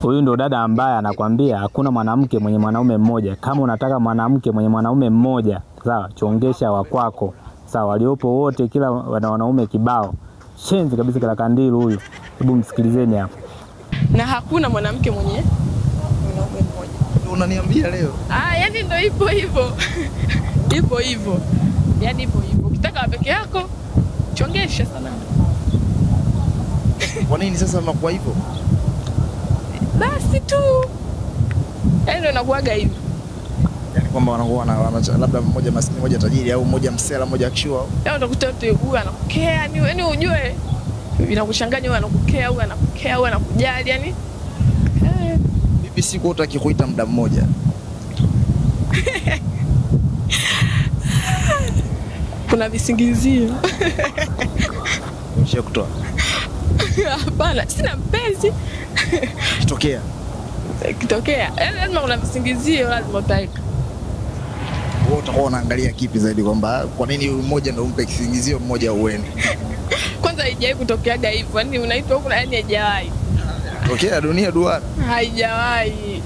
Huyu ndo dada ambaye anakwambia hakuna mwanamke mwenye mwanaume mmoja. Kama unataka mwanamke mwenye mwanaume mmoja, sawa, chongesha wa kwako. Sawa, waliopo wote kila wana wanaume kibao. Shenzi kabisa kila kandilu huyu. Hebu msikilizeni hapo. Na hakuna mwanamke mwenye mwanaume mmoja. Unaniambia leo? Ah, yani ndo ipo hivyo. Ipo hivyo. Yani ipo hivyo. Ukitaka peke yako chongesha sana. Kwa nini sasa unakuwa hivyo? Basi tu. Yaani ndo nakuaga hivyo. Yaani kwamba wanakuwa na labda mmoja maskini, mmoja tajiri, au mmoja msela, mmoja akishua. Yaani utakuta mtu huyu anakukea, yani ujue inakuchanganya, huyu anakukea, huyu anakukea, huyu anakujali, yani. Vipi siku utaki kuita muda mmoja? Kuna visingizio. Ushe kutoa? Hapana, sina mpenzi. Kitokea. Kitokea. Yaani lazima kuna visingizio, lazima utaweka. Wewe utakuwa unaangalia kipi zaidi, kwamba kwa nini mmoja ndio umpe kisingizio, mmoja uende? Kwanza haijawahi kutokeaga hivyo. Yaani unaitwa huko, yani haijawahi. Tokea dunia duara. Haijawahi.